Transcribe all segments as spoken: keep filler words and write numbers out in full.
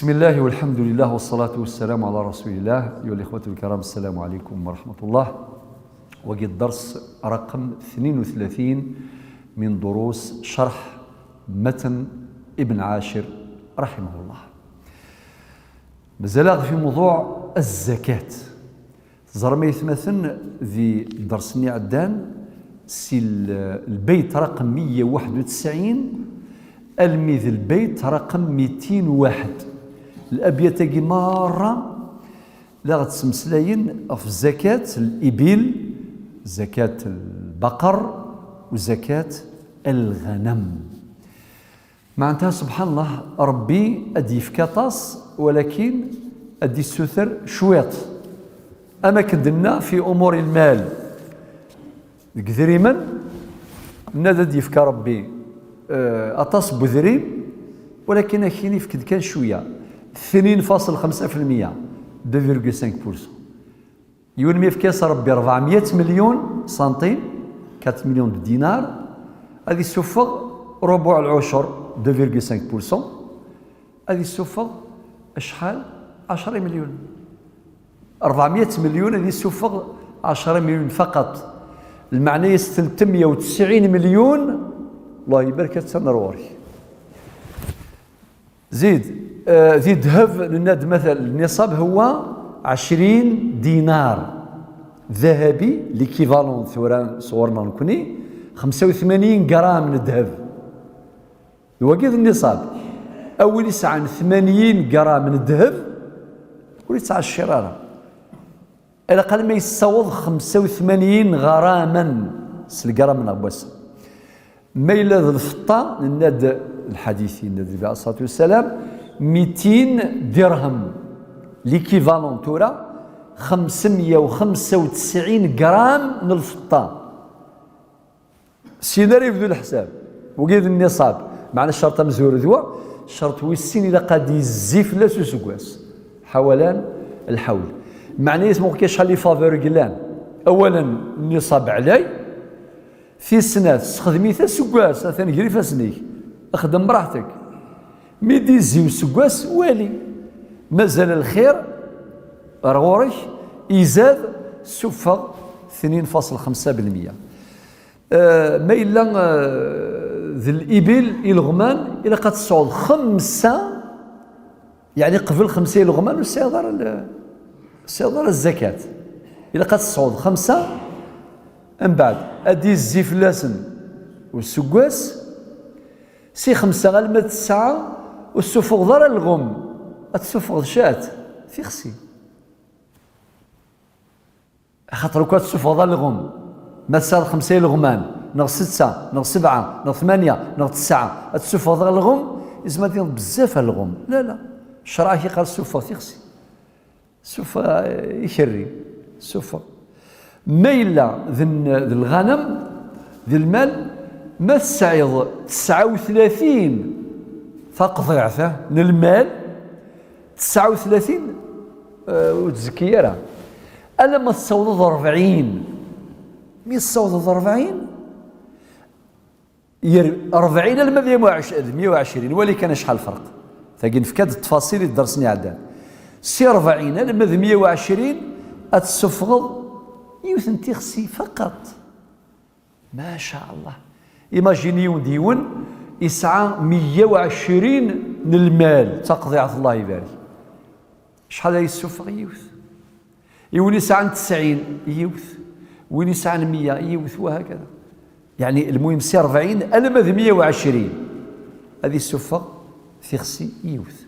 بسم الله والحمد لله والصلاة والسلام على رسول الله. أيها الإخوة الكرام، السلام عليكم ورحمة الله. Wagi d dders raqem tnin u tlatin min durus cerḥ matn Ibn Ɛacir, raḥimahullah. Mazal-aɣ fi mewḍuɛ azzakat. Teẓram ay atmaten, di dders-nni iɛeddan, si l-, lbeyt raqem meyya u waḥed u tesɛin almi d lbeyt raqem mitin u waḥed. Labyat-agi merra la ɣ-ttmeslayen ɣef zakat libil, zakat lbaqer, u zakat lɣanam. Meɛnta, subḥan Llah, Ṛebbi ad d-yefk aṭas, walakin ad d-issuter cwiṭ. Am akken d-nenna fi umur lmal, deg idrimen, nenna-d ad d-yefk Ṛebbi, eh, aṭas n wedrim, walakin akin yefk-d kan cwiya, tnin faṣel xemsa fi lmeyya, deux virgule cinq pour cent. Yiwen mi yefka-yas Ṛebbi ṛebɛemya milyun santim, quatre millions de dinars, ad isuffeɣ rubuɛ lɛucur, deux virgule cinq pour cent, ad isuffeɣ acḥal? Ɛecra milyun. Ṛebɛemya milyun ad isuffeɣ ɛecra milyun faqat. Lmeɛna-yas tletmya u tesɛin milyun, Allah ibarek, attan ar ɣur-k. Zid, eh, di ddheb, nenna-d matal, nniṣab huwa ɛecrin dinar ذهبي, l'équivalent tura sɣur-neɣ nekni, xemsa u tmanyin gram n ddheb. D wagi d nniṣab. A win isɛan tmanyin gram n ddheb, ur yettɛeccir ara. Ilaq alma yessaweḍ xemsa u tmanyin ɣraman s lgram-nneɣ n wass-a. Ma yella d lfeṭṭa, nenna-d lḥadit yenna-d Nnbi ɛalayhi ṣṣalatu wassalam, mitin dirhem, l'équivalent tura, xemsemya u xemsa u tesɛin gram n lfeṭṭa. Syin ara yebdu leḥsab. Wagi d nniṣab. Meɛna ccerṭ amezwaru d wa, ccerṭ wis sin ilaq ad d-yezzi fell-as useggas. Ḥawalan lḥawl. Meɛna-yas, muqel acḥal n les faveurs i yellan. Awalen, nniṣab ɛlay. Tis snat, sexdem-it aseggas, atan gar ifassen-ik. Xdem braḥtek. Mi d-izzi useggas, wali. Mazal lxir ar ɣur-k, izad, suffeɣ tnin faṣel xemsa fi lmeyya. Eh, ma yella, eh, d libil, ileɣman, ilaq ad tesɛuḍ xemsa, yeɛni qbel xemsa ileɣman ur tesɛiḍ ara l-, ur tesɛiḍ ara zzakat. Ilaq ad tesɛuḍ xemsa, mbeɛd ad d-izzi fell-asen useggas, si xemsa alma d tesɛa ur tessuffuɣeḍ ara lɣum, ad tessuffuɣeḍ cat, tixsi. Axaṭer ukan ad tessufɣeḍ alɣem, ma tesɛiḍ xemsa ileɣman, neɣ setta, neɣ sebɛa, neɣ tmanya, neɣ tesɛa, ad tessufɣeḍ alɣem, izmer ad yiniḍ bezzaf alɣem. La, la. Ccreɛ ak-iqqar ssuffeɣ tixsi. Ssuffeɣ, eh, ikerri. Ssuffeɣ. Ma yella d n-, d lɣanam, d lmal, ma tesɛiḍ tesɛa u tlatin taqḍiɛt, eh, n lmal, tesɛa u tlatin, eh, ur tzekki ara. Alamma tessawḍeḍ rebɛin. Mi tessawḍeḍ rebɛin, yer-, rebɛin alma d meyya u ɛecrin, wali kan acḥal lferq. Tagi nefka-d ttfaṣil i dders-nni iɛeddan. Si rebɛin alma d meyya u ɛecrin, ad tessufɣeḍ yiwet n tixsi faqat. Maca Allah. Imagine yiwen d yiwen yesɛa meyya u ɛecrin n lmal, d taqḍiɛt, Allah ibarek. Acḥal ay yessufeɣ? Yiwet. I win yesɛan tesɛin, yiwet. Win yesɛan meyya, yiwet, wa hakada. Yeɛni, lmuhim, si rebɛin alma d meyya u ɛecrin, ad yessufeɣ tixsi yiwet.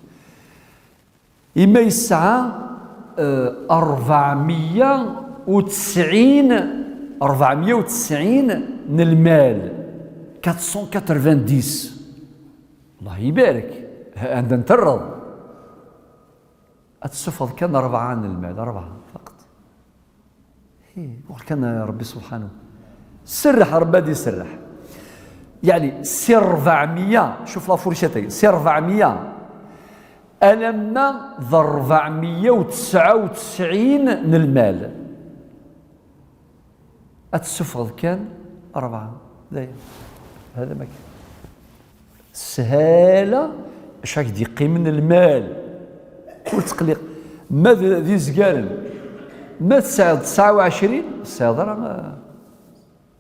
Ima yesɛa, eh, rebɛemya u tesɛin, rebɛemya u tesɛin n lmal, quatre cent quatre-vingt-dix. Allah ibarek, anda nterreḍ. Ad tessufɣeḍ kan rebɛa n lmal, rebɛa faqat. Hi, ɣur kan Rebbi subḥanahu. Serreḥ, Rebbi ad iserreḥ. Yeɛni, si rebɛemya, cuf la fourchette-agi, si rebɛemya alamma d rebɛemya u tesɛa u tesɛin n lmal, ad tessufɣeḍ kan rebɛa. D aya. Hada ma kan. Sshala, acu ak-d-yeqqimen n lmal. Ur ttqelliq. Ma d d izgaren, ma tesɛiḍ tesɛa u ɛecrin, ur tesɛiḍ ara,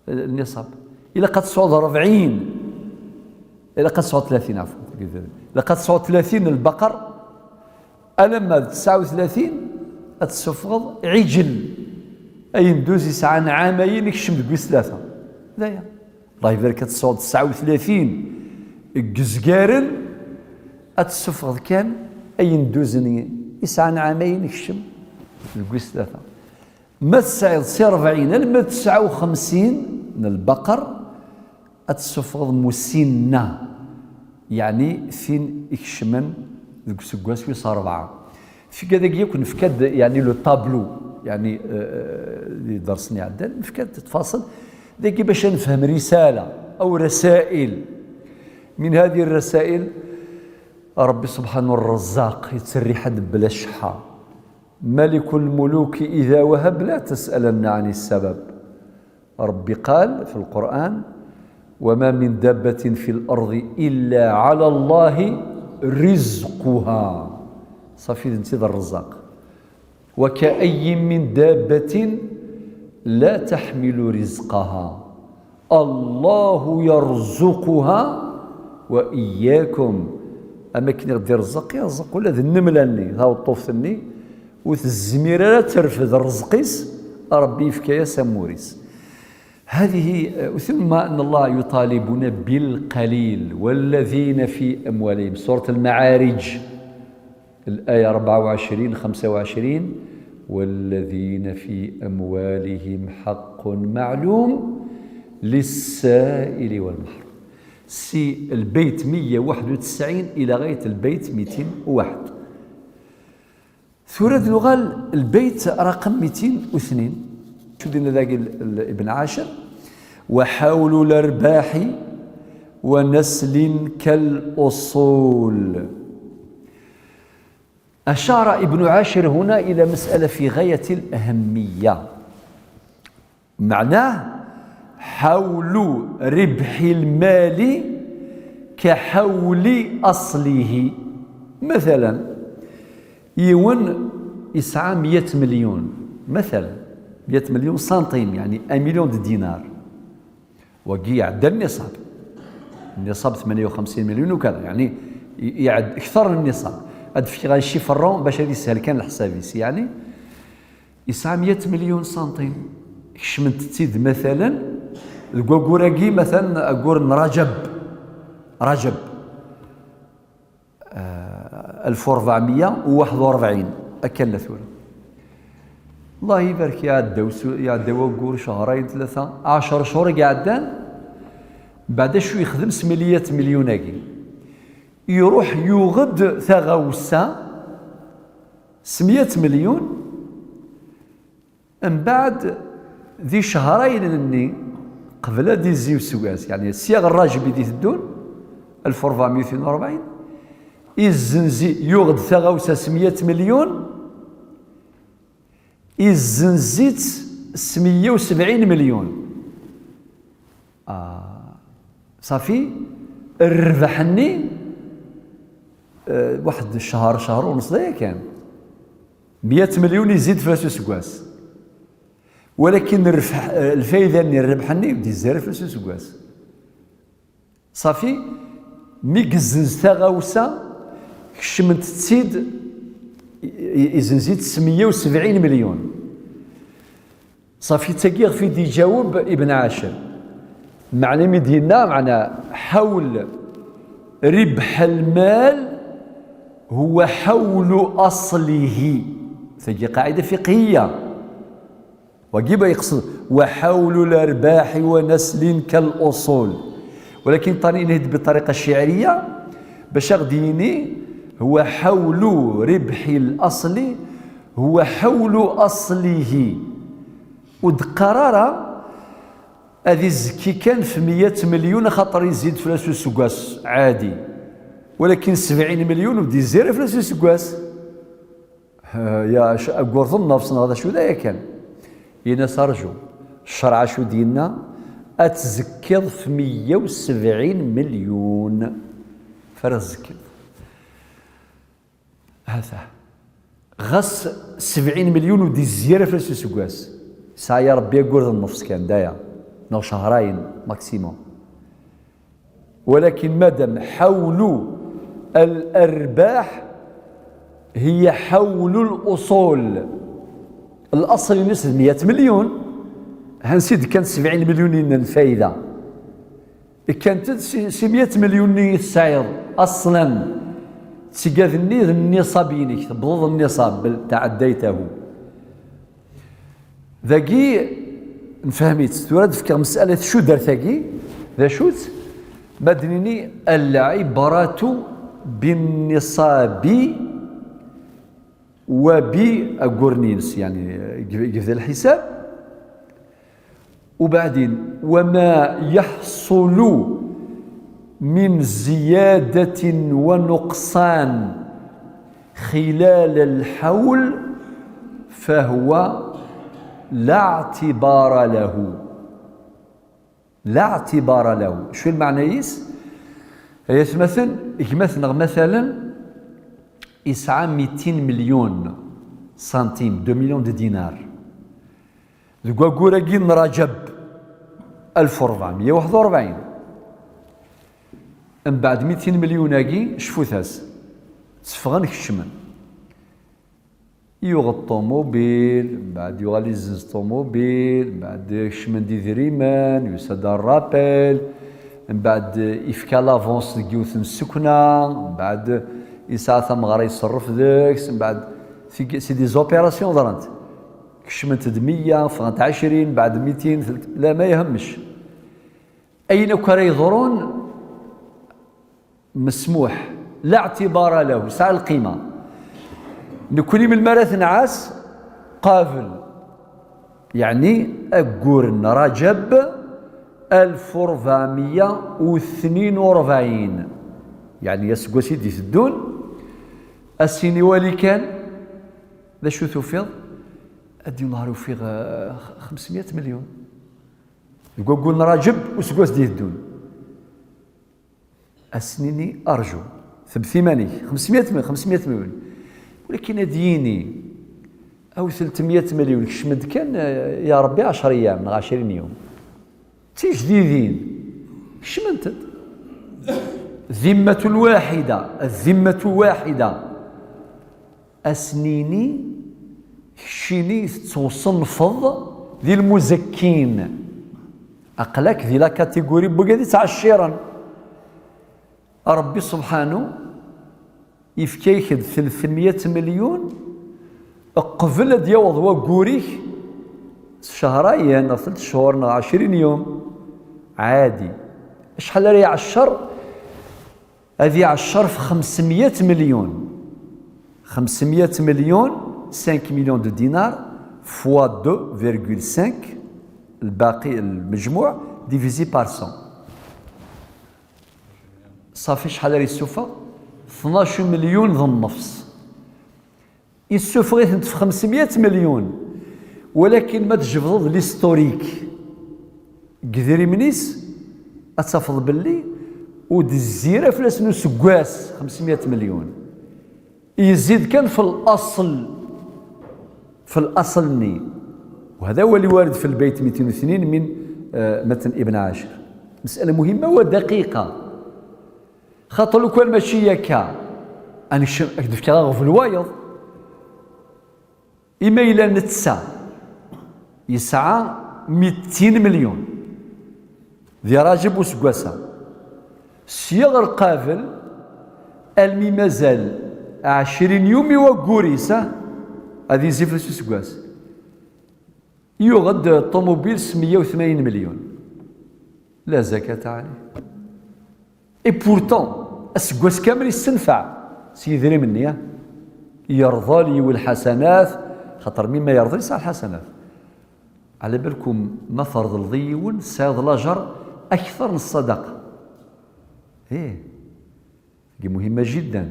eh, nniṣab. Ilaq ad tesɛuḍ rebɛin. Ilaq ad tesɛuḍ tlatin, ɛfu. Ilaq ad tesɛuḍ tlatin n lbaqer. Alamma d tesɛa u tlatin, ad tessufɣeḍ ɛijel, ayenduz yesɛan ɛamayen, ikcem deg wis tlata. D aya. Allah ibarek, ad tesɛuḍ tesɛa u tlatin n yezgaren, ad tessufɣeḍ kan ayenduzen yesɛan ɛamayen, ikcem deg wis tlata. Ma tesɛiḍ si rebɛin alma d tesɛa u xemsin n lbaqer, ad tessufɣeḍ musinna, yeɛni tin ikecmen deg useggas wis rebɛa. Tigad-agi yakk nefka-d, yeɛni, le tableau, yeɛni, eh, di ddersen iɛeddan, nefka-d ttfaṣil dagi bac ad nefhem risala aw rasail. Min hadi rasail, Ṛebbi subḥanu ṛṛezzaq, yetterriḥ-d bla cceḥḥa. Malikul muluki ida wahab la tas'alanna ɛni ssabab. Ṛebbi qal fi lqur'an: وما من دابة في الأرض إلا على الله رزقها. Ṣafi, d netta i d ṛṛezzaq. وكأين من دابة لا تحمل رزقها الله يرزقها وإياكم. Am akken i ɣ-d-ireẓẓeq, ireẓẓeq ula d nnemla-nni, taweṭṭuft-nni, ur tezmir ara ad terfed ṛṛeẓq-is, Ṛebbi yefka-yas amur-is. هذه، ثم أن الله يطالبنا بالقليل: والذين في أموالهم، سورة المعارج، الآية أربعة وعشرين، خمسة وعشرين: والذين في أموالهم حق معلوم للسائل والمحروم. Si lbeyt meyya u waḥed u tesɛin ila ɣayet lbeyt mitin u waḥed. Tura ad nuɣal lbeyt raqem mitin u tnin. Acu d-yenna dagi l-, l-, Ibn Ɛacir? وحول الأرباح ونسل كالأصول. أشار ابن عاشر هنا إلى مسألة في غاية الأهمية. معناه: حول ربح المال كحول أصله. مثلا، yiwen yesɛa مية مليون، مثلا، مية مليون سنتيم، يعني un million de dinars. Wagi iɛedda nniṣab. Nniṣab ثمانية وخمسين مليون وكذا، يعني, i-, iɛed-, أكثر من النصاب. Ad fkeɣ un chiffre rond bac ad yeshel kan leḥsab-is, يعني, yesɛa مية مليون سنتيم. Kecment-tt-id, مثلا, deg waggur-agi, مثلا, aggur n Rajab. Rajab. آه، ألف وأربعمية وواحد وأربعين. Akka la tura. الله يبارك، يعدى وسو-، يعدى وقور شهرين ثلاثة، عشر شهور قعدان. بعد شو يخدم سمية مليون أكي. يروح يوغد ثغوسة سمية مليون. Mbeɛd, di cehrayen-nni, qbel ad d-izzi useggas, yeɛni sya ɣer Rajab i d-iteddun, ألف وأربعمية وثنين وأربعين, izzenzi, yuɣ-d taɣawsa سمية مليون, izzenzi-tt سمية وسبعين مليون. Ah, ṣafi, rrbeḥ-nni, eh, waḥed ccher, ccher u nṣ d aya kan. مية مليون يزيد fell-as useggas. Walakin rrbeḥ, eh, lfayda-nni, rrbeḥ-nni, ur d-yezzi ara fell-as useggas. Ṣafi, mi yezzenz taɣawsa, kecment-tt-id, i-, i-, izzenz-itt سمية وسبعين مليون. صافي، تاقي غفي دي جاوب ابن عاشر. معنى مدينة، معنى حول ربح المال هو حول أصله. تاقي قاعدة فقهية. وجب يقصد: وحول الأرباح ونسل كالأصول. ولكن طاني نهد بالطريقة الشعرية باش أغديني هو حول ربح الأصل هو حول أصله. ودقرارة هذه الزكي كان في مية مليون خاطر يزيد فلوس السكواس عادي، ولكن سبعين مليون ودي زيرو فلوس السكواس. آه، يا ش-، أقول ظن نفسنا هذا شو ذا كان. يناس أرجو الشرع شو دينا أتزكر في مية وسبعين مليون. فرزكر. هذا. Ɣas sebɛin milyun ur d-izzi ara fell-as useggas. Sɛaya Rebbi aggur d nnefs kan, daya, neɣ cehrayen maximum. Walakin madam ḥawlu al-arbaḥ hiya ḥawlu l-uṣul. Laṣel-ines d meyya milyun, hansi d-kkan sebɛin milyun n lfayda. Kkant-d si, si meyya milyun-nni i tesɛiḍ, aṣlan, ttgad-nni d nniṣab-inek, tewwḍeḍ nniṣab, bel tɛeddayt-ahu. Dagi, nfhem-itt. Tura ad d-fkeɣ mesala tcudert-agi, d acu-tt? Ma d-nini, al-ibratu bin-niṣabi wa bi aggur-nni-ines, yani, yebda lḥisab. وبعدين، وما يحصل من زيادة ونقصان خلال الحول فهو لا اعتبار له. لا اعتبار له. شو المعنى يس؟ Ay atmaten, gma-tneɣ مثلا يسعى ميتين مليون سنتيم، deux millions de dinars. Deg waggur-agi n Rajab alef u rebɛemya u waḥed u rebɛin, mbeɛd mitin milyun-agi, cfut-as, tteffɣen kecmen. Yuɣ ṭumubil, mbeɛd yuɣal izzenz ṭumubil, mbeɛd kecmen-d idrimen, yusa-d ṛṛapel, mbeɛd ifka l'avance deg yiwet n ssekna, mbeɛd yesɛa tameɣra iṣerref deg-s, mbeɛd c'est des opérations ḍrant. Kecment-d meyya, ffɣent ɛecrin, mbeɛd mitin, lama ihemmec. Ayen akk ara yeḍrun, mesmuḥ, la اعتبار له, yesɛa lqima. Nekni melmi ara t-nɛass? Qabel, yeɛni aggur n Rajab alef u rebɛemya u tnin u rebɛin, yeɛni aseggas i d-iteddun, ass-nni wali kan, d acu tufiḍ? Ad d-yini ufiɣ, eh, xemsemya milyun. Deg waggur n Rajab useggas d-iteddun. Ass-nni arju, tebet iman-ik, xemsemya milyun, xemsemya milyun. Walakin ad d-yini, aw teltemya milyun, kecmen-d kan, eh, ya Rebbi, ɛecra ayyam neɣ ɛecrin yum. D tijdidin, kecment-d. Dhimmatun waḥida, dhimmatun waḥida. Ass-nni, keččini tettwaṣennfeḍ di lmuzakkin. Aql-ak di la catégorie n wigad yettɛecciren. Ṛebbi subḥanu yefka-ak-d teltemya milyun qbel ad d-yaweḍ waggur-ik s cehrayen neɣ telt cchur neɣ ɛecrin yum. Ɛadi. Acḥal ara iɛeccer? Ad iɛeccer f xemsemya milyun. Xemsemya milyun, cinq millions de dinars, fois deux virgule cinq, lbaqi, lmejmuɛ, divisé par cent. Ṣafi, acḥal ara yessufeɣ? Tnac milyun d nnefs. Yessufeɣ-itent f xemsemya milyun, walakin ma tjebdeḍ l'historique deg idrimen-is, ad tafeḍ belli ur d-tezzi ara fell-asen useggas xemsemya milyun. Yezzi-d kan f laṣel, f laṣel-nni. وهذا هو اللي وارد في البيت ميتين واثنين من، آه، متن ابن عاشر. مسألة مهمة ودقيقة. Xaṭer lukan mačči akka, ad nekcem, ad k-d-fkeɣ aɣbel wayeḍ. Imi yella netta yesɛa mitin milyun di Rajab useggas-a, sya ɣer qabel, almi mazal ɛecrin yum i waggur-is, ah, ad yezzi fell-as useggas. Yuɣ-d ṭumubil s meyya u tmanyin milyun. La zakata ɛlih. Et pourtant, aseggas kamel yessenfeɛ s yidrimen-nni, ah. Yerḍel yiwen lḥasanat, xaṭer mi ma yerḍel yesɛa lḥasanat. Ɛla balkum ma terḍleḍ i yiwen, tesɛiḍ lajer akter n ṣṣadaqa. Ih, tagi muhimma jiddan.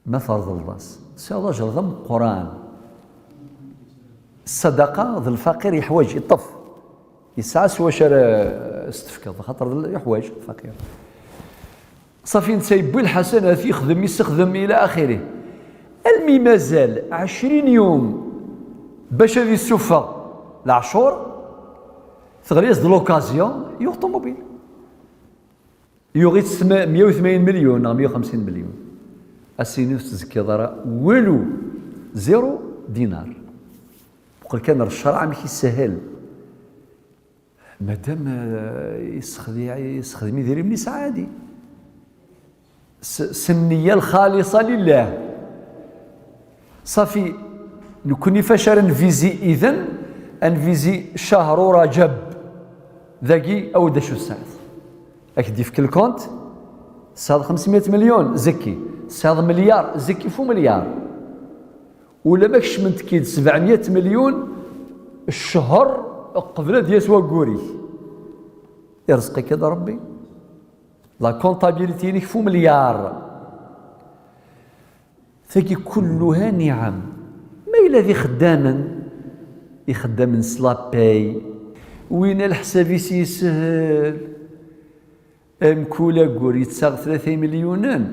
Ma terḍleḍ-as, tesɛiḍ ajer d ameqqran. Ṣṣadaqa d lfaqir yeḥwaǧ, iṭṭef. Yesɛa s wacu ara s-tefkeḍ, xaṭer d l-, yeḥwaǧ lfaqir. Ṣafi, netta yewwi lḥasanat, yexdem, yessexdem ila axiri. Almi mazal ɛecrin yum bac ad yessufeɣ leɛcur, teɣli-as-d l'occasion, yuɣ ṭumubil. Yuɣ-itt s meyya u tmanyin milyun neɣ meyya u xemsin milyun. Ass-nni ur tettẓekkiḍ ara walu, zéro dinar. Muqel kan ɣer ccreɛ amek yeshel. Madam, eh, yessexdi-, yessexdem idrimen-is ɛadi. S, s nniya lxalisa lillah. Ṣafi, nekkni fac ara nvizi iden, ad nvizi cahru Rajab. Dagi, awi-d acu tesɛiḍ. Ad k-d-yefk lkunt, tesɛiḍ xemsmya milyun, zeki. Tesɛiḍ milyar, zeki f umilyar. Ula ma kecment-k-id sebɛemya milyun, ccher qbel ad d-yas waggur-ik. Irẓeq-ik-id Rebbi. La comptabilité-inek f umilyar. Tagi kulluha niɛam. Ma yella d ixeddamen, ixeddamen s la paye, win leḥsab-is yeshel. Mkul aggur yettaɣ tlata imelyunen,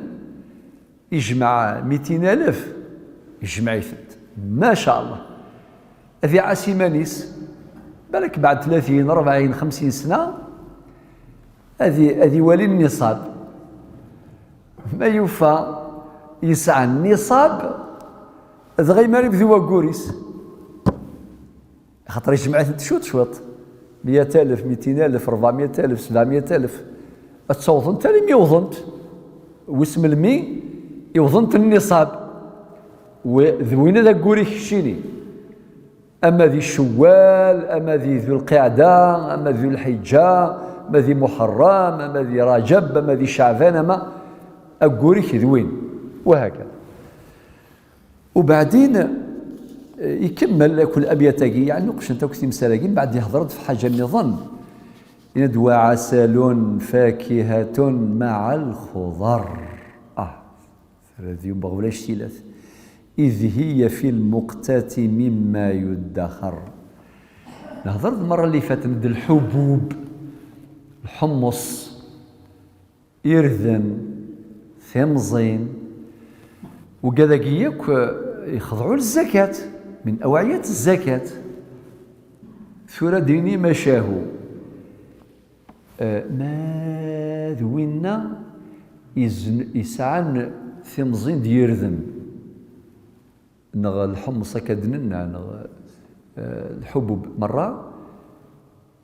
ijmeɛ mitin alef, ijmeɛ-itent. Maca Allah. Ad iɛas iman-is, balak baɛd tlatin, rebɛin, xemsin sna, ad i-, ad iwali nniṣab. Ma yufa yesɛa nniṣab, dɣa imar ibdu waggur-is. Axaṭer ijmeɛ-itent cwiṭ cwiṭ, meyya alef, mitin alef, rebɛemya alef, sebɛemya alef, ad ttawḍent almi wwḍent, wissen melmi i wwḍent nniṣab, w-, d winna d aggur-ik keččini. Ama di Cewwal, ama di Dulqiɛda, ama di Dulḥiǧǧa, ama di Muḥerram, ama di Rajab, ama di Ceɛban, ama aggur-ik d win, wahakada. Ubeɛdin, eh, ikemmel akk labyat-agi, yeɛni nuqcent akk timsal-agi, mbeɛd yehder-d f ḥaǧa nniḍen. Yenna-d: "وعسل فاكهة مع الخضر". Ah, terra-d yumbeɣ ulac tilat. "إذ هي في المقتات مما يدخر". Nehder-d merra li faten d lḥubub, lḥemmeṣ, irden, timẓin, wigad-agi yakk, eh, ixḍeɛu lezzakat, min awɛiyat zzakat. Tura d-ini macahu, eh, ma d winna izn-, isɛan timẓin d yirden, neɣ lḥemmeṣ akka d-nenna, neɣ, eh, lḥubub merra,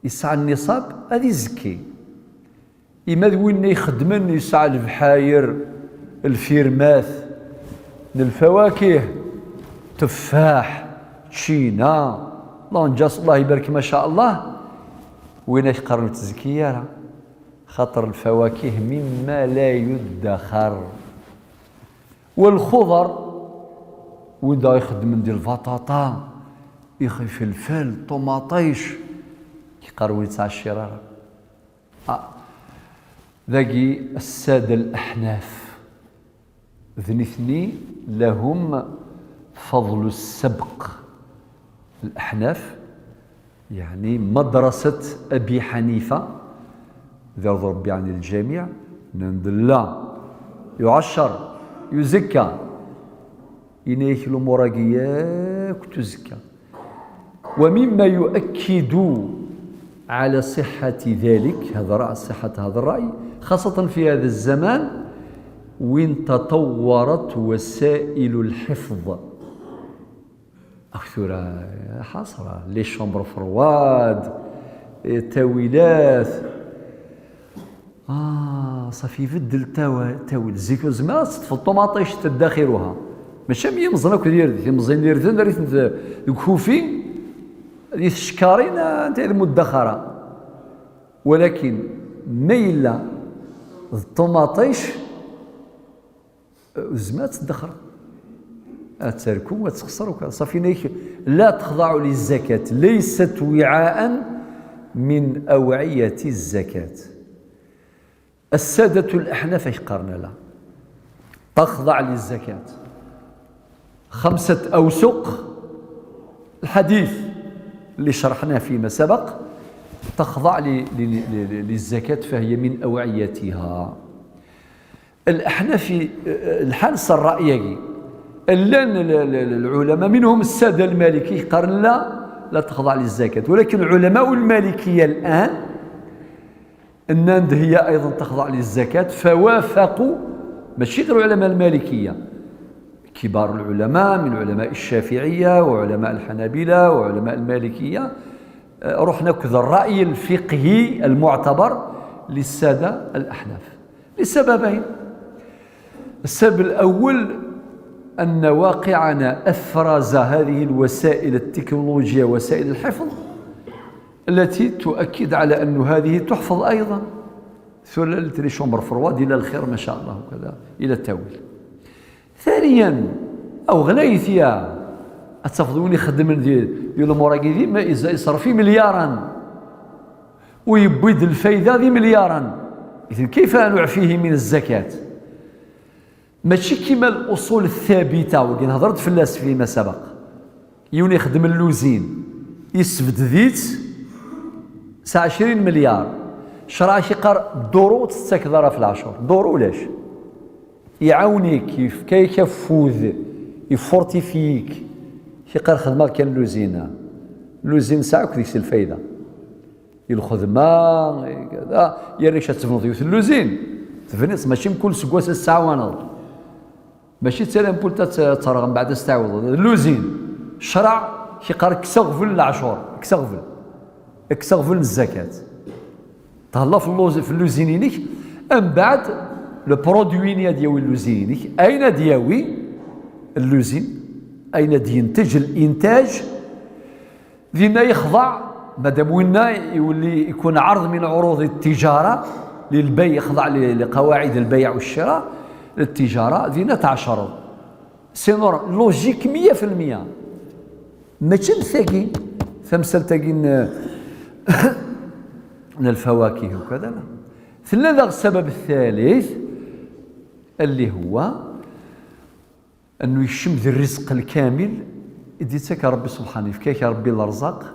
yesɛa nniṣab, ad izekki. Ima d winna ixeddmen, yesɛa lebḥayr, lfirmat n lfawakih, teffaḥ, ččina, lanǧas, Allah ibarek, maca Allah, winna ak-qqaren ur tzekki ara, xaṭer lfawakih mimma la yuddaxar. Wa lxuḍer, win daɣ ixeddmen di lbaṭaṭa, ix-, ifelfel, ṭumaṭic, yeqqar ur yettɛeccir ara. Ah, dagi ssada leḥnaf, d nitni lahum fadlu ssebq. Leḥnaf, yeɛni madrasat Abi Ḥanifa, ad irḍu Rebbi ɛni lǧamiɛ, nnan-d la, yuɛacer, yuzekka. Yenna-yak lumuṛ-agi yakk tuzekka. ومما يؤكد على صحة ذلك، هذا رأي، صحة هذا الرأي، خاصة في هذا الزمان وين تطورت وسائل الحفظ. Ak tura, حسرة، les chambres froides, ttawilat. Ah, ṣafi ibeddel ttawa-, ttawil. Zik ur zmireɣ ad teṭṭfeḍ ṭumaṭic teddaxiruha. Mačči am yimẓin akk d irden. Imẓin d irden, rrit deg kufi, di tcekkarin, ah, anta i d muddaxara. Walakin ma yella d ṭumaṭic, ur tezmir ad teddaxer. Ad terku, ad texser, ukad. صافي، نيك لا تخضع للزكاة، ليست وعاء من أوعية الزكاة. السادة الأحناف ايش قالنا؟ لا تخضع للزكاة. خمسة أوسق، الحديث اللي شرحناه فيما سبق، تخضع ل-، ل-، ل-، ل-، للزكاة، فهي من أوعيتها. الأحناف، الحال صار رأيي. الآن ال-، ال-، ال-، العلماء منهم السادة المالكية قالوا لا، لا تخضع للزكاة، ولكن العلماء المالكية الآن الناند هي أيضا تخضع للزكاة، فوافقوا، ماشي غير علماء المالكية، كبار العلماء من علماء الشافعية وعلماء الحنابلة وعلماء المالكية، آه، رحنا كذا الرأي الفقهي المعتبر للسادة الأحناف لسببين. السبب الأول أن واقعنا أفرز هذه الوسائل التكنولوجية، وسائل الحفظ التي تؤكد على أن هذه تحفظ أيضا. ثلال تري شومبر فرواد إلى الخير ما شاء الله وكذا إلى التاويل. ثانيا، أو غلايثيا، أتفضوني خدم دي، دي الأمور دي ما إذا يصرفي مليارا ويبيد الفايدة دي مليارا، إذن كيف نعفيه من الزكاة؟ ماشي كيما الأصول الثابتة، وكي هضرت في اللاس فيما سبق، يوني يخدم اللوزين، يسبد ديت ساعة عشرين مليار، شرع شي قار دورو تستكدر في العشر، دورو لاش؟ يعاونيك، يفكايك فوذ، يفورتيفيك، شي قار خدمة كان اللوزينة، اللوزين ساعة كديك الفايدة. الخدمة، كذا، يا ريت تبنض يوث اللوزين. تبنيت ماشي من كل سكواس تسعة ونض. ماشي تسالي بولتا ترغم بعد تستعوض. اللوزين. شرع كيقرا كسغفل العشور. كسغفل. كسغفل الزكاة. تهلا في اللوز-، في اللوزينينك. أم بعد، لو برودوي ني دياوي اللوزينينك. أين دياوي اللوزين؟ أين ينتج الإنتاج؟ دينا يخضع، مادام وينا يولي يكون عرض من عروض التجارة للبيع، يخضع ل-، لقواعد البيع والشراء، التجارة دينا تعشر. سي نور-، لوجيك مية في المية. ماشي مثاكي، تمثل تاكي ن-، من الفواكه وكذا، لا. ثلا ذا السبب الثالث اللي هو أنه يشم ذي الرزق الكامل، يدي تاك ربي سبحانه، يفكاك ربي الأرزاق،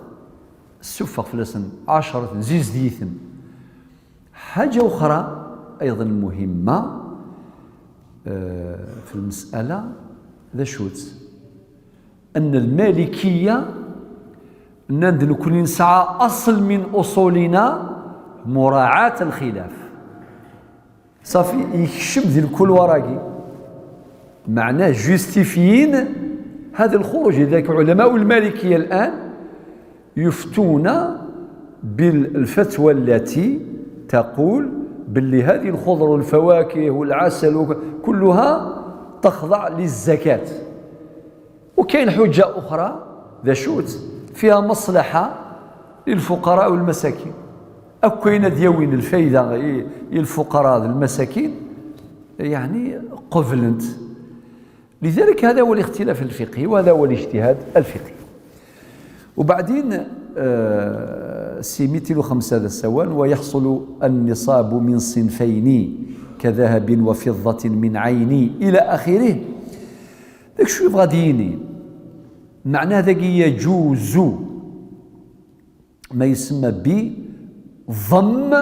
السفق في الأسن عشرة، زيز ديثن. حاجة أخرى أيضا مهمة، آه، في المسألة، ذا شوت؟ أن المالكية نند نكون نسعى أصل من أصولنا مراعاة الخلاف. صافي، يكشم ذي الكل وراقي. معناه جوستيفيين هذا الخروج. لذلك علماء المالكية الآن يفتون بالفتوى التي تقول باللي هذه الخضر والفواكه والعسل وك-، كلها تخضع للزكاة. وكاين حجة أخرى، ذا شوت، فيها مصلحة للفقراء والمساكين. أكوين ديوين الفايدة ي-، الفقراء والمساكين، يعني، قبلنت. لذلك هذا هو الاختلاف الفقهي وهذا هو الاجتهاد الفقهي. وبعدين، آه، سي ميتين وخمسة هذا السوان: "ويحصل النصاب من صنفين كذهب وفضة من عين" إلى آخره. داك شو يبغى ديني؟ معناه ذاك يجوز ما يسمى بضم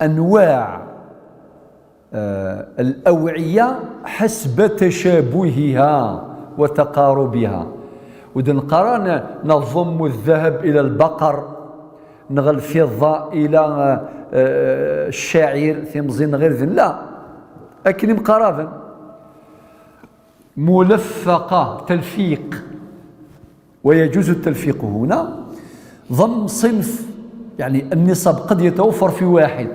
أنواع، آه، الأوعية حسب تشابهها وتقاربها. ودنقران نضم الذهب إلى البقر، نغ الفضة إلى، آه، آه، الشعير، ثمزين غير ذن. لا، أكن مقاربا. ملفقة، تلفيق. ويجوز التلفيق هنا ضم صنف، يعني النصاب قد يتوفر في واحد.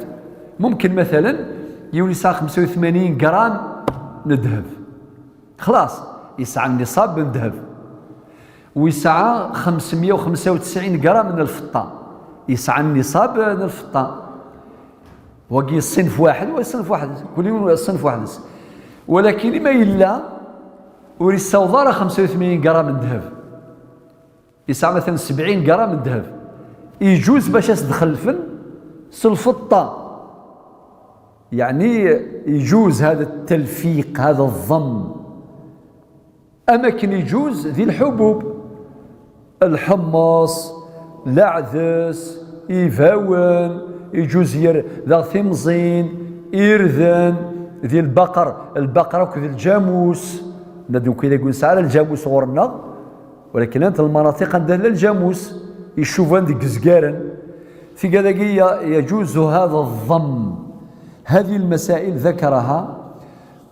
ممكن مثلا يولي يسعى خمسة وثمانين غرام من الذهب، خلاص يسعى النصاب من الذهب، ويسعى خمسمية وخمسة وتسعين غرام من الفضة، يسعى النصاب من الفضة. وكي صنف واحد، هو صنف واحد، كل يوم صنف واحد. ولكن ما إلا وريساوض راه خمسة وثمانين غرام من الذهب، يسعى مثلا سبعين غرام من الذهب، يجوز باش تدخل فن سلفطة، يعني يجوز هذا التلفيق، هذا الضم. أما كن يجوز ذي الحبوب، الحمص، العدس، إيفاون، يجوز ير ذا ثمزين، irden, di lbaqer, lbaqer akked lǧamus. Nna-d nekkni dagi ur nesɛi ara lǧamus ɣur-nneɣ, walakin llant lmanatiq anda tella lǧamus, icuban deg izgaren. Tigad-agi ya-, يجوز هذا الضم. هذه المسائل ذكرها،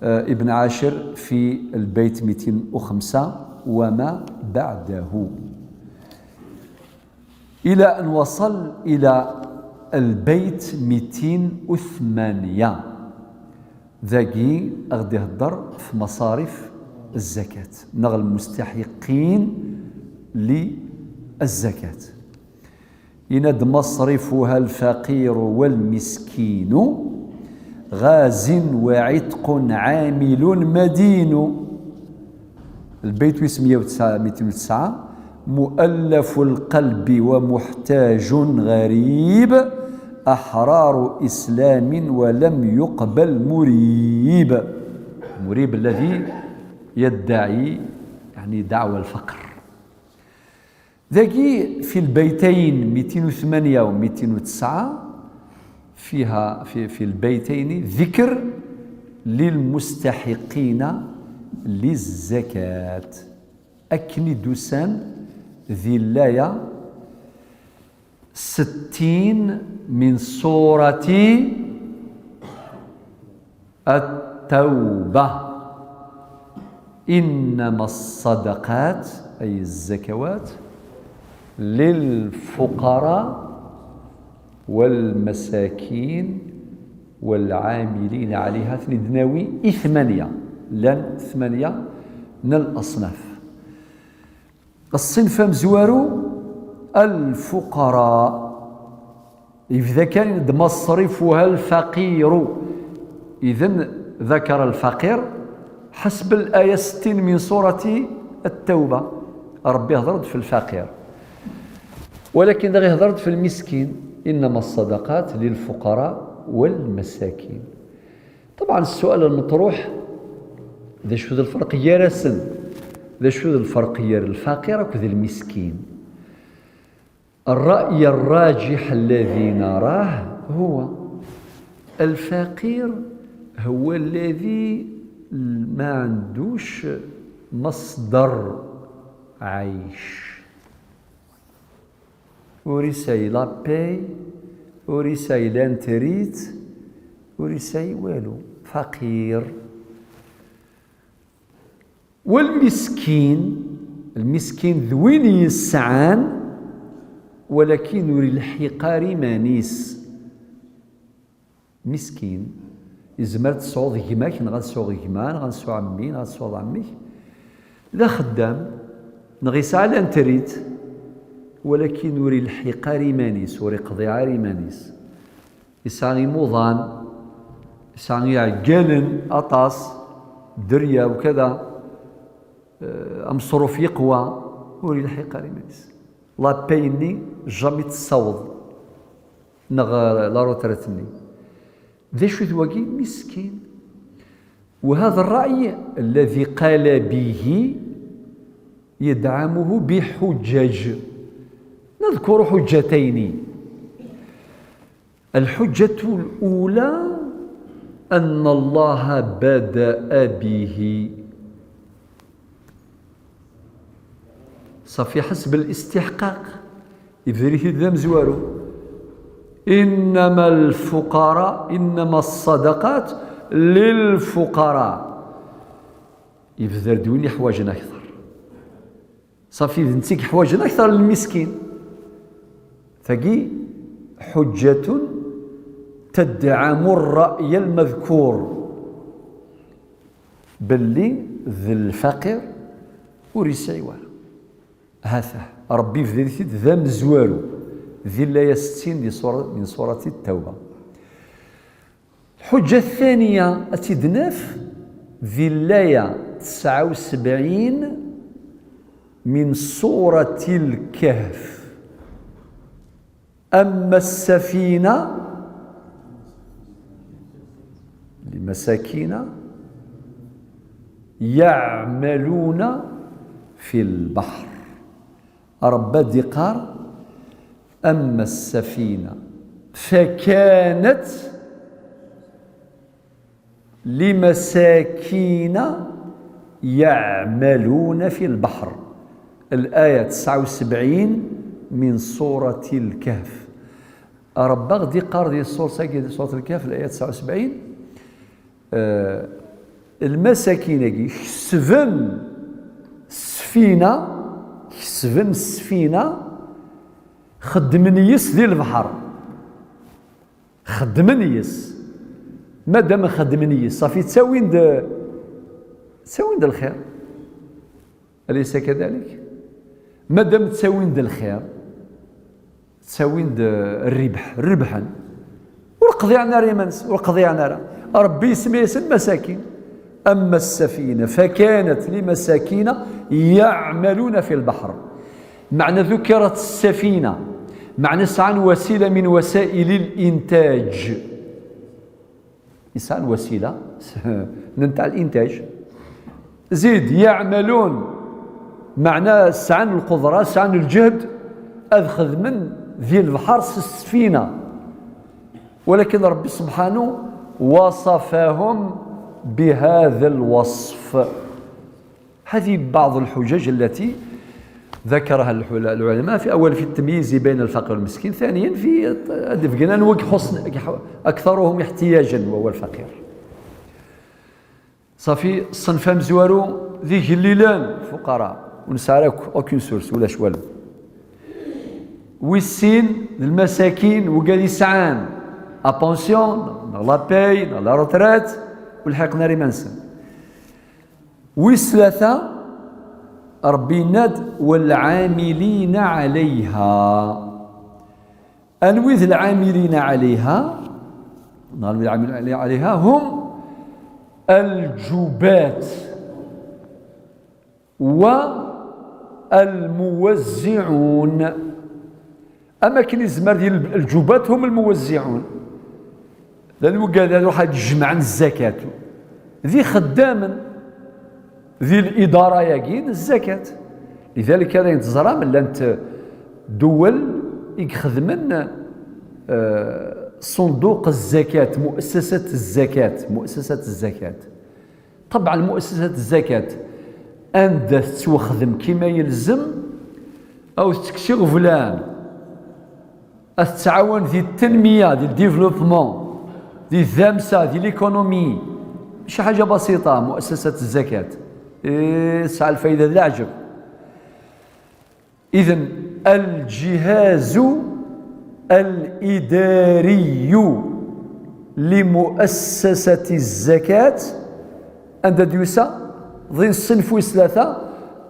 آه، ابن عاشر في البيت ميتين وخمسة وما بعده. إلى أن وصل إلى البيت ميتين وثمانية. Dagi a ɣ-d-ihedder f maṣarif الزكاة, neɣ المستحقين للزكاة. Yenna-d: مصرفها الفقير والمسكين، غاز وعتق عامل مدين. البيت ويسمية وتسعة، ميتين وتسعة: مؤلف القلب ومحتاج غريب، أحرار إسلام ولم يقبل مريب. مريب الذي يدعي، يعني، دعوى الفقر. Dagi في البيتين ميتين وثمانية و ميتين وتسعة، فيها في، في البيتين ذكر للمستحقين للزكاة. Akken i d-usan di laya ستين من سورة التوبة: إنما الصدقات، أي الزكوات، للفقراء والمساكين والعاملين عليها. Ten-id-nawi i ثمانية، llan ثمانية n الأصناف. الصنف amezwaru, الفقراء. Yebda kan yenna-d: مصرفها الفقير. إذن ذكر الفقير حسب الآية ستين من سورة التوبة. Ṛebbi ihdeṛ-d f lfaqir. Walakin daɣ ihdeṛ-d f lmiskin. إنما الصدقات للفقراء والمساكين. طبعا السؤال المطروح: d acu d lferq gar-asen? D acu d lferq gar lfaqir akked lmiskin? الرأي الراجح الذي نراه هو: الفقير هو الذي ما عندوش مصدر عيش. Ur yesɛi la paye, ur yesɛi la retraite, ur yesɛi walu. Faqir. والمسكين, lmiskin d win yesɛan, walakin ur yelḥiq ara iman-is. Miskin, yezmer ad tesɛuḍ gma-k, neɣ ad tesɛuḍ gma, neɣ ad tesɛuḍ ɛemmi, neɣ ad tesɛuḍ ɛemmi-k. D axeddam, neɣ yesɛa la retraite, walakin ur yelḥiq ara iman-is, ur iqḍiɛ ara iman-is. Yesɛa imuḍan, yesɛa iɛeggalen aṭas, dderya ukada, eh, ameṣruf yeqwa, ur yelḥiq ara iman-is. La paye-nni jamais tessaweḍ, neɣ, eh, la retraite-nni. D acu-t wagi? Miskin. وهذا الرأي الذي قال به يدعمه بحجج. نذكر حجتين. الحجة الأولى أن الله بدأ به. صافي، حسب الاستحقاق. Ibder-it-id d amezwaru. إنما الفقراء، إنما الصدقات للفقراء. Ibder-d win iḥwaǧen akteṛ. Ṣafi, d netta i yeḥwaǧen akteṛ n lmiskin. Tagi حجة تدعم الرأي المذكور, belli d lfaqir ur yesɛi wara. Hatah, Ṛebbi ibder-it-id d amezwaru di laya settin di sura, min surati Ttawba. Lḥuǧǧa ttaniya ad tt-id-naf di laya tesɛa u sebɛin min surati Lkehf. أما السفينة لمساكين يعملون في البحر. Ṛebbi ad d-iqqar: أما السفينة فكانت لمساكين يعملون في البحر. الآية تسعة وسبعين من سورة الكهف. ربي غادي يقار ديال السورة، سورة الكهف، الآية تسعة وسبعين. آه، المساكين كي كسبن السفينة، كسبن السفينة، خدمن يس ديال البحر. خدمن يس. مادام خدمن يس، صافي تساوين د-، تساوين د الخير. أليس كذلك؟ مادام تساوين د الخير، تساوين د الربح، ربحا. ورقضي عنا ريمانس، ورقضي عنا راه. ربي يسمي يسن مساكين. أما السفينة فكانت لمساكين يعملون في البحر. معنى ذكرت السفينة، معنى سعان وسيلة من وسائل الإنتاج. إنسان وسيلة نتاع الإنتاج. زيد يعملون، معنى سعان القدرة، سعان الجهد، أذ خدمن ذي البحر س السفينة. ولكن ربي سبحانه وصفهم بهذا الوصف. هذه بعض الحجج التي ذكرها العلماء، في أول في التمييز بين الفقير والمسكين، ثانيا في أكثرهم احتياجا وهو الفقير. صافي، الصنف أمزوارو ذي جليلان فقراء ونسعى لك أوكين سورس ولا شوال. ويسين المساكين وقال يسعان أبونسيون، لا باي، لا روتريت، والحقنا ريمانسن. ويس ثلاثة، ربي يناد: "والعاملين عليها". أنويذ العاملين عليها؟ العاملين عليها هم الجباة والموزعون. أما كن يزمر ديال الجباة هم الموزعون. لأن وقال هذا واحد يجمع الزكاة ذي خدام ذي الإدارة ياقين الزكاة. لذلك هذا ينتظر من لانت دول يخدمن، آه، صندوق الزكاة، مؤسسة الزكاة، مؤسسة الزكاة. طبعا مؤسسة الزكاة عندها تتوخدم كما يلزم أو تكسي غفلان. أتتعاون ذي التنمية، ذي الديفلوبمون، ذي الذامسة، ذي ليكونومي. ماشي حاجة بسيطة مؤسسة الزكاة. إيه، تسعى الفايدة ذي العجب. إذن الجهاز الإداري لمؤسسة الزكاة أنت ديوسا ضين الصنف والثلاثة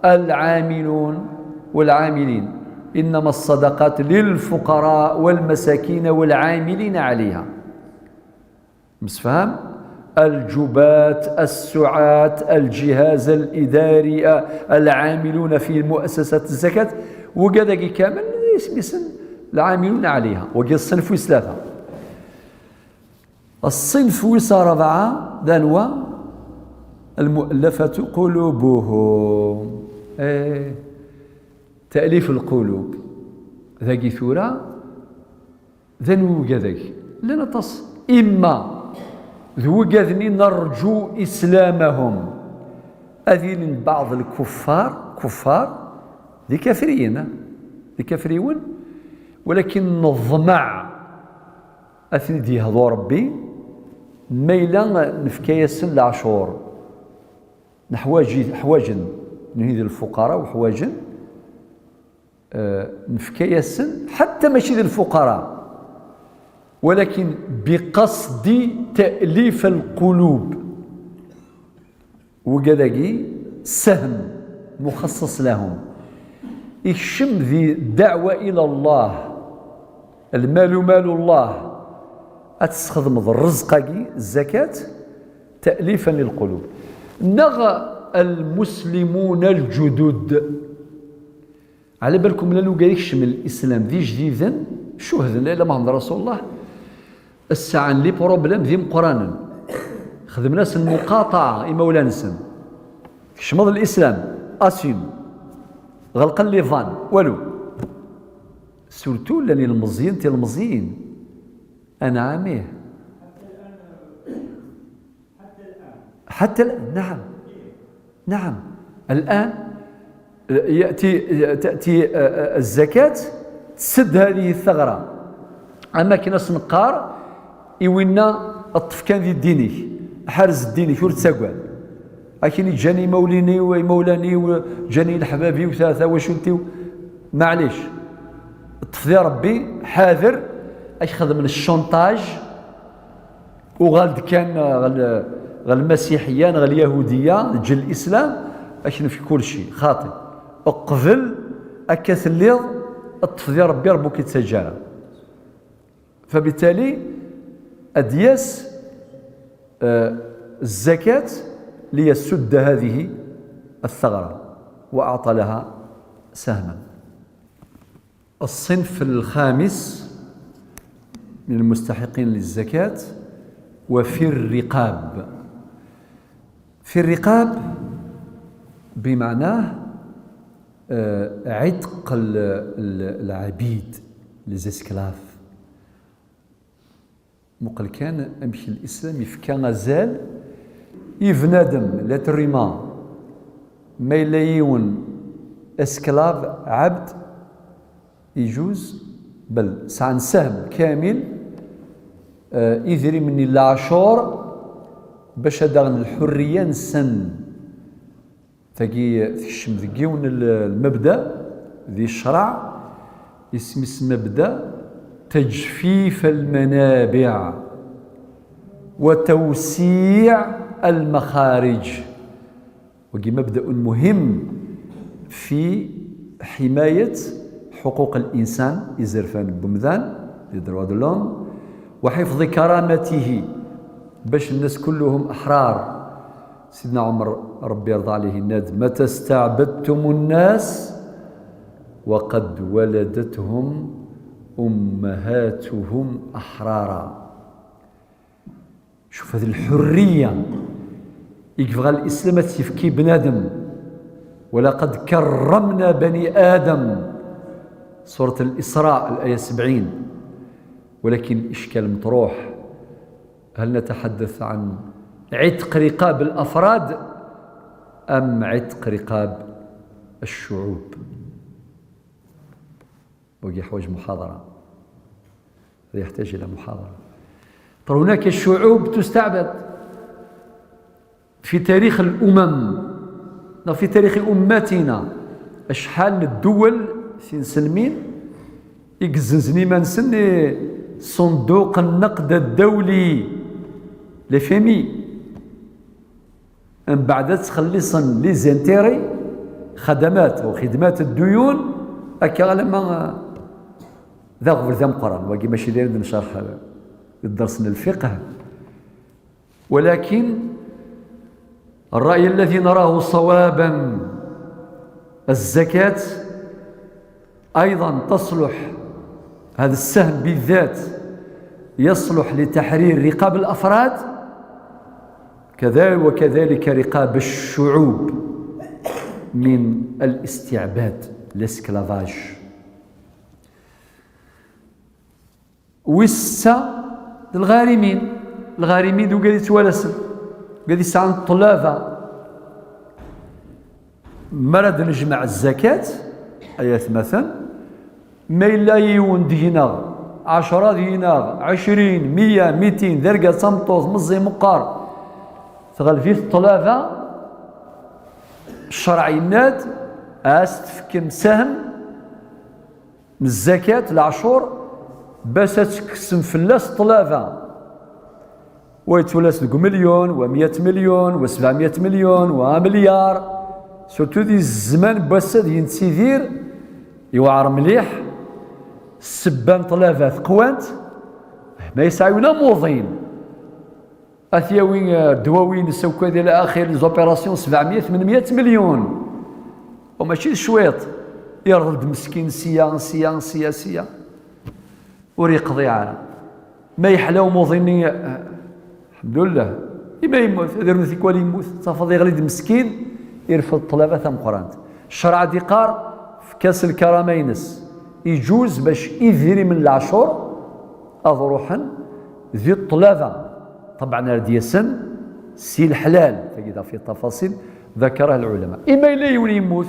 العاملون والعاملين. إنما الصدقات للفقراء والمساكين والعاملين عليها. مسفهم؟ الجباة، السعاة، الجهاز الإداري، العاملون في مؤسسة الزكاة، وكذا كامل اسم العاملون عليها، وقال الصنف والثلاثة. الصنف ويس ربعة دانوا المؤلفة قلوبهم. إيه. تأليف القلوب. ذاكي ثورة ذا نوجدك لنا تص إما ذوجدني نرجو إسلامهم. أذين بعض الكفار، كفار، ذي كافرين، ذي كافريون، ولكن نظمع أثني دي هذو ربي، ما إلا نفكيسن العشور. نحواجي-، حواجن، نهيد الفقراء وحواجن، آه، نفكيسن حتى ماشي للفقراء، ولكن بقصد تأليف القلوب. وكذاكي سهم مخصص لهم. يكشم ذي دعوة إلى الله، المال مال الله، أتستخدم الرزق الزكاة تأليفا للقلوب. نغ المسلمون الجدد. على بالكم لانو قال يكشم الإسلام ذي جديدا، شهد لا إله إلا محمد رسول الله، الساعة لي بروبليم ذي مقرانن. خدمنا سن مقاطعة إمولانسن. كشمض الإسلام، أسيم. غلقا لي فان، والو. سورتو لاني المزيين تي المزيين. أنا عاميه. حتى الآن، نعم. نعم. الآن يأتي، تأتي، آه، آه، الزكاة تسد هذه الثغرة. أما كنا سنقار، إوينا الطفكان ذي الدينك، حارس الدينك، ورد ساقوان. أكن جاني موليني ومولاني وجاني الحبابي وثلاثة وشلتي و-، معليش. الطفدي ربي حاذر، أي خدم الشونتاج، وغالد كان غل-، غالمسيحية، غاليهودية، جل الإسلام، أكن في كل شيء خاطئ. اقبل أكا تليض، الطفدي ربي ربك يتسجل. فبالتالي أدياس، آه، الزكاة ليسد هذه الثغرة وأعطى لها سهما. الصنف الخامس من المستحقين للزكاة، وفي الرقاب. في الرقاب بمعناه، آه، عتق ال-، ال-، العبيد، les esclaves. Muqel kan amek l'islam yefka azal i bnadem, l'être humain, ma yella yiwen esclave, abd, يجوز, bel sɛan sahm kamil, eh, idrimen n leɛcur, bac ad aɣen lḥurriya-nsen. Tagi tekcem deg yiwen l-, lmebda di ccreɛ, isem-is mebda تجفيف المنابع وتوسيع المخارج. Wagi مبدأ مهم في حماية حقوق الإنسان, izerfan n umdan, les droits de l'homme, وحفظ كرامته, باش الناس كلهم أحرار. سيدنا عمر ربي يرضى عليه يناد: متى استعبدتم الناس وقد ولدتهم أمهاتهم أحرارا. شوف هذه الحرية يبغى الإسلام تفكي بنادم. ولقد كرمنا بني آدم، سورة الإسراء، الآية سبعين. ولكن الإشكال مطروح، هل نتحدث عن عتق رقاب الأفراد أم عتق رقاب الشعوب؟ ويحوج محاضرة، هذا يحتاج إلى محاضرة. فهناك شعوب تستعبد في تاريخ الأمم، في تاريخ أمتنا، أشحال من الدول سنسلمين يقزنزن إيمانسن صندوق النقد الدولي، l'F M I. من بعد تخلصن les intérêts، خدمات وخدمات الديون، هكا لما ذا غبر ذا مقرن، واقي ماشي داير نشرح الدرس من الفقه. ولكن الرأي الذي نراه صوابا، الزكاة أيضا تصلح، هذا السهم بالذات يصلح لتحرير رقاب الأفراد، كذا-، وكذلك رقاب الشعوب من الاستعباد، l'esclavage. Wis ssa d lɣarimin. Lɣarimin d wigad yettwalasen, wigad yesɛan ṭṭlaba. Mi ara d-nejmeɛ zzakat, ay atmaten, ma yella yiwen deg-neɣ, ɛecra deg-neɣ, ɛecrin, meyya, mitin, d argaz, d tameṭṭut, meẓẓi, meqqer, tɣelb-it ṭṭlaba, ccṛeɛ yenna-d, a s-tefkem sahm n zzakat, leɛcur, bac ad tekksem fell-as ṭṭlaba. Wa yettwalas deg umelyun, wa meyya melyun, wa sebɛemya melyun, wa amelyar. Surtout di zzman n wass-a deg nettidir, yewɛer mliḥ, ssebba n ṭṭlaba teqwant, ma yesɛa yiwen amuḍin. Ad t-yawi, eh, ddwawi-ines akk ad ila axir, les opérations, sebɛemya, tmenmya melyun. U mačči d cwiṭ. Yerḍel-d meskin sya, sya, sya, sya. Ur yeqḍiɛ ara. Ma yeḥla umuḍin-nni, eh, lḥemdullah. Ima yemmut, ad irnu tikwal yemmut. Tafeḍ yeɣli-d meskin, irfed ṭṭlaba tameqqrant. Ccreɛ ad iqqar, fek-as lkarama-ines. Iǧuz bac idrimen n leɛcur ad ruḥen di ṭṭlaba. Ṭebɛen ar d-yasen Si leḥlal, tagi d fi tafasil, ذكرها العلماء. Ima yella yiwen yemmut,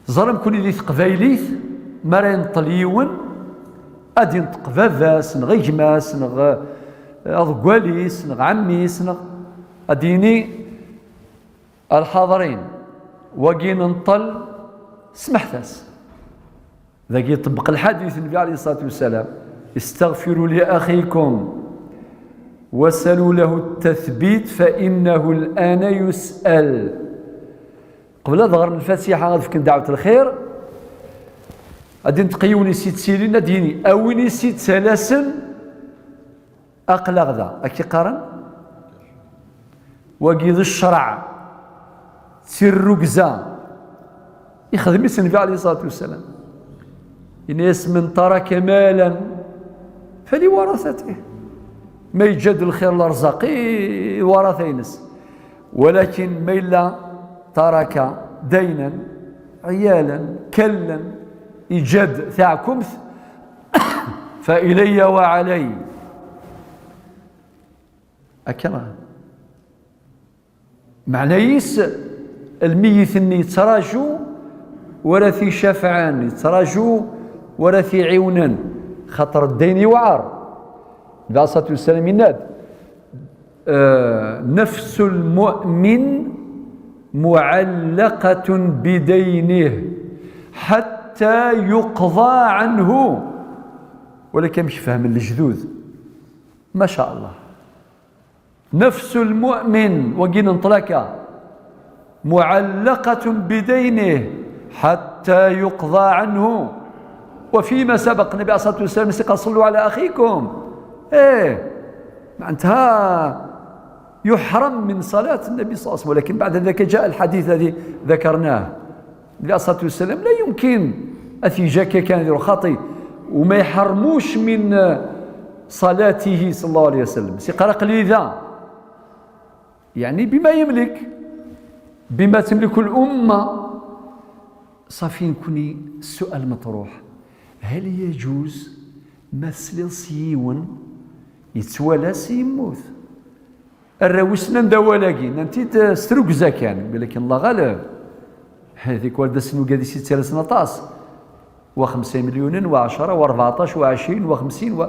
ẓrem kuni di teqbaylit, mi ara yenṭel yiwen, ad yenṭeq baba-s, neɣ gma-s, neɣ, eh, aḍeggal-is, neɣ ɛemmi-s, neɣ ad yini: "A lḥaḍrin, wagi nenṭel, smeḥt-as." Dagi iṭebbeq lḥadit n Nnbi alayhi ṣṣalatu wassalam: "استغفروا لأخيكم وسلوا له التثبيت فإنه الآن يسأل." Qbel ad ɣren lfatiḥa, ad fken dɛwet lxir, ad d-inṭeq yiwen i s-yettilin, ad d-yini: "A win i s-yettalasen, aql-aɣ da." Akka i qqaren? Wagi d ccreɛ, d tirrugza. Ixdem-itt Nnbi alayhi ṣṣalatu wassalam. Yenna-yas: "من ترك مالا فلورثته." Ma yeǧǧa-d lxir, lerẓaq, i warata-ines. Walakin ma yella ترك دينا، عيالا، كلا، yeǧǧa-d taɛkumt, فإلي وعلي. Akka. Meɛna-is, lmiyit-nni yettraǧu wara t-icafɛen, yettraǧu wara t-iɛiwnen, xaṭer ddin yewɛer. Nnbi alayhi ṣṣalatu wassalam yenna-d, eh, "نفس المؤمن معلقة بدينه حتى يقضى عنه." Walakin amek fehmen lejdud. Ma sha Allah. "نفس المؤمن", wagi n ṭṭlaka, "معلقة بدينه حتى يقضى عنه." وفيما سبق النبي عليه الصلاة والسلام يقول: "صلوا على أخيكم". إيه، معناتها يحرم من صلاة النبي صلى الله عليه وسلم، ولكن بعد ذلك جاء الحديث الذي ذكرناه. Nnbi alayhi ṣṣalatu wassalam la yumkin ad t-yeǧǧ akka kan ad iruḥ xaṭi, u ma iḥerrmux min, eh, ṣalatihi ṣalla Llahu ɛalayhi wa sallam. Siqar aql-i da. Yeɛni bima yemlik, bima temliku l-umma. Ṣafi, nekni ssual meṭruḥ: hal yaǧuz ma tesliḍ s yiwen yettwala-s yemmut? Arraw-is nnan-d awal-agi, nnan-t-id, eh, s trugza kan, walakin Llah ɣaleb. Tikwal d ass n ugad-is yettalasen aṭas. Wa xemsa imelyunen, wa ɛecṛa, wa rbeɛṭac, wa ɛecrin, wa xemsin, wa,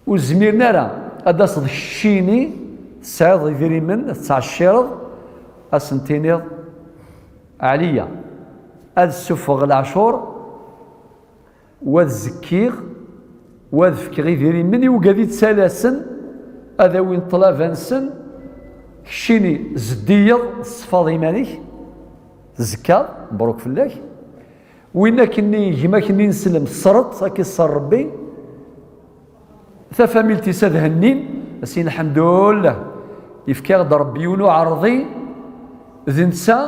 ur zmiren ara ad d-taseḍ keččini tesɛiḍ idrimen, ad tettɛecciṛeḍ, ad sen-tiniḍ: "Ɛliya, ad ssufɣeɣ leɛcuṛ, wa ad zekkiɣ, wa ad fkeɣ idrimen i ugad yettalasen, ad awin ṭṭlaba-nsen, keččini zeddiyeḍ, tṣeffaḍ iman-ik, tzekkaḍ, mebruk fell-ak." Win akkenni, gma akkenni ineslem, ṣṣreḍ-t, ad k-iṣṣer Rebbi, tafamilt-is ad hennin, ad s-inin: "Lḥemdullah, yefka-ɣ-d Rebbi yiwen uɛerḍi, d netta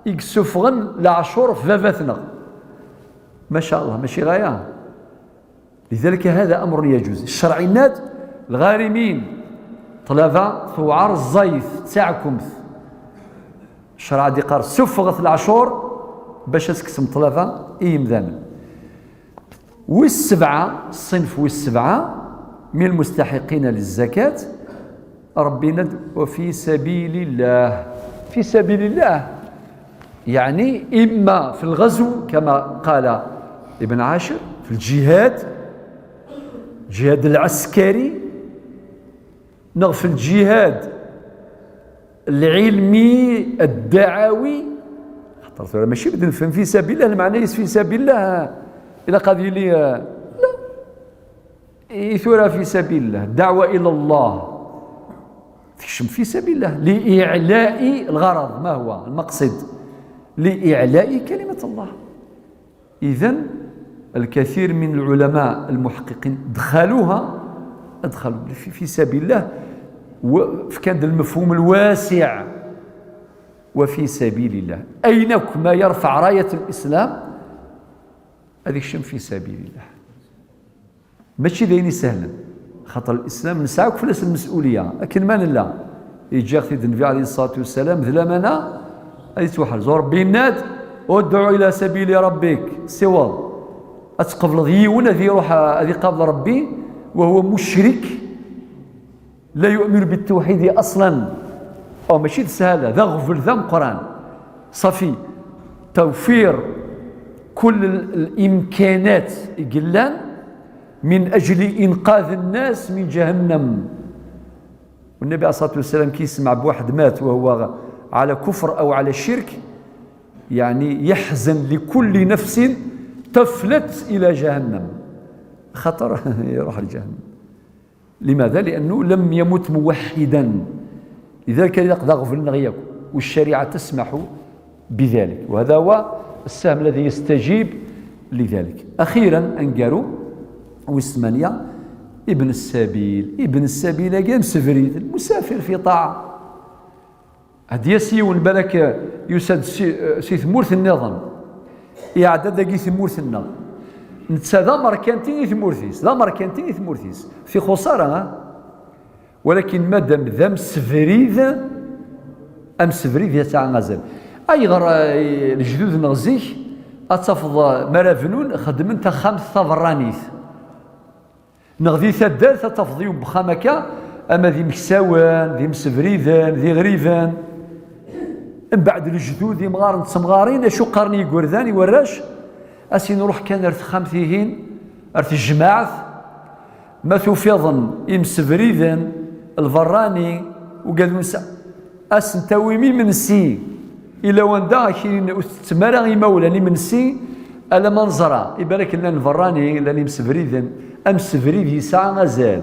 i yessufɣen leɛcuṛ ɣef baba-tneɣ." Maca Allah, mačči ɣaya. Lidalika, hada amrun yaǧuz. Ccṛeɛ yenna-d: lɣarimin, ṭṭlaba tewɛer, ẓẓayet, d taɛkumt. Ccṛeɛ ad iqqar: suffɣet leɛcuṛ bac ad tekksem ṭṭlaba i yimdanen. Wis sebɛa, ṣṣinf wis sebɛa, min lmustaḥiqina lizzakat, Ṛebbi yenna-d: "Wa fi sabilillah." Fi sabilillah, yeɛni imma fi lɣezw, kama qala Ibn Ɛacir, fi lǧihad, ǧihad lɛeskari, neɣ fi lǧihad lɛilmi, addaɛawi. Xaṭer tura mačči bed nefhem fi sabilillah, lmeɛna-is fi sabilillah ilaq ad yili, eh, la. I tura fi sabilillah, ddeɛwa ila Llah, tekcem fi sabilillah, li iɛla'i lɣaṛad, ma huwa lmaqṣid? Li iɛla'i kalimat Llah. Idan, lkathir min lɛulama lmuḥeqqiqin dxaluha, dxalu fi, fi sabilillah, wa fkan-d lmefhum lwasiɛ, wa fi sabilillah. Ayen akk ma yerfaɛ rayat lislam, ad ikcem fi sabilillah. Mačči d ayen isehlen, xaṭer lislam nesɛa akk fell-as lmes'uliya, akken ma nella. Yeǧǧa-ɣ-t-id Nnbi ɛalayhi ṣṣalatu wassalam d lamana, ad yettwaḥrez. U Ṛebbi yenna-d: "Udɛu ila sabili rabbik", ssiweḍ. Ad tqebleḍ yiwen ad iruḥ ad iqabel Ṛebbi wa huwa mucrik, لا يؤمن بالتوحيد أصلا. أو ماشي تسهل، هذا غفل، ذا مقران. صافي، توفير كل ال- الإمكانات يقلان من أجل إنقاذ الناس من جهنم. والنبي عليه الصلاة والسلام كي يسمع بواحد مات وهو على كفر أو على شرك، يعني يحزن لكل نفس تفلت إلى جهنم، خطر يروح لجهنم. لماذا؟ لأنه لم يمت موحدا. لذلك إذا قضى غفل نغيك، والشريعة تسمح بذلك، وهذا هو السهم الذي يستجيب لذلك. أخيرا أنقروا ويسمانيا ابن السبيل. ابن السبيل أجام سفريد، المسافر في طاعة. هدي سيون بالك يسد سي, سي ثمورث النظام. يعدد داكي ثمورث النظام. نتسا ذا مركنتي ثمورثيس، ذا مركنتي ثمورثيس. في خسارة، ها؟ ولكن مادام ذا مسفريد، أم سفريد يسعى غزال. أي غر لجدود نغزيك، أتفض مرافنون خدمن تخام ثبرانيث. Neɣ di taddart ad tafeḍ yiwen n wexxam akka, ama d imeksawen, d imsebriden, d iɣriben. Mbeɛd lejdud, imɣaren d temɣarin, acu qqaren yigerdan i warrac? Asin ruḥ kan ar texxamt-ihin, ar tejmaɛt, ma tufiḍen imsebriden, lberrani, ugadun sa-, Ad sen-tawim imensi. Ila wanda akinin ur tettem ara imawlan imensi, alamma neẓra, ibalak llan lberrani, llan imsebriden, amsebrid yesɛa azal.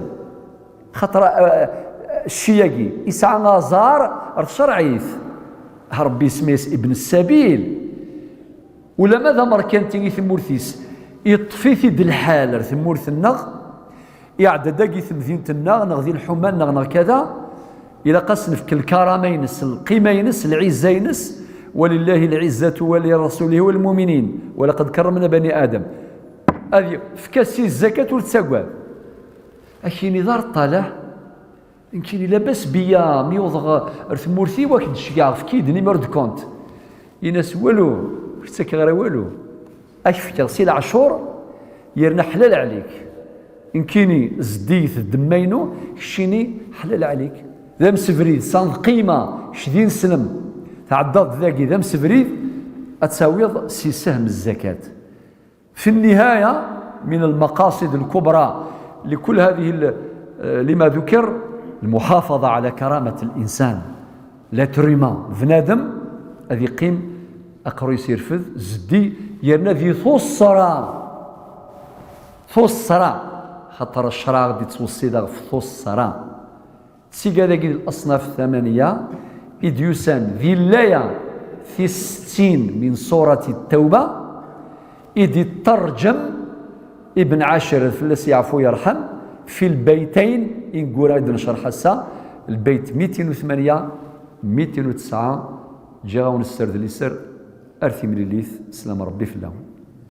Xaṭer, eh, cci-agi, yesɛa aẓar ar tcerɛit. Rebbi isem-is Ibn Sabil. Ulama d amerkanti i tmurt-is, iṭṭef-it-id lḥal ar tmurt-nneɣ, iɛedda dagi temdint-nneɣ, neɣ di lḥuma-nneɣ, neɣ kada, ilaq ad s-nefk lkarama-ines, lqima-ines, lɛizza-ines, ولله العزة ولرسوله وللمؤمنين ولقد كرمنا بني آدم. Ad yefk-as si zzakat ur ttagad. Akini d areṭṭal, ah. Nekkini labas biyya mi wwḍeɣ ar tmurt-iw, ad k-d-ceggɛeɣ, efk-iyi-d numéro de compte. Ini-as walu, ur k-ttakeɣ ara walu. Ad k-fkeɣ si leɛcur, yerna ḥlal ɛlik. Nekkini zeddigit ddemma-inu, keččini ḥlal ɛlik. D amsebrid, sɛan lqima, kečč d ineslem. Tɛeddaḍ-d dagi d amsebrid, ad tawiḍ si sehm zzakat. في النهاية من المقاصد الكبرى لكل هذه ال-، آه، لما ذكر، المحافظة على كرامة الإنسان، l'être humain. بنادم ad yeqqim aqerru-is irfed, zeddi, yerna di tuṣṣra. Tuṣṣra. Xaṭer ccṛeɛ ɣ-d-ittweṣṣi daɣ f tuṣṣra. Tigad-agi d الأصناف الثمانية i d-yusan di laya tis settin من سورة التوبة, i d-iṭṭerǧem Ibn Ɛacir, ad fell-as yeɛfu yerḥem, في البيتين ineggura i d-necreḥ ass-a, lbeyt mitin u tmanya, mitin u tesɛa, ǧǧiɣ-awen sser d liser, ar timlilit, sslam Rebbi fell-awen.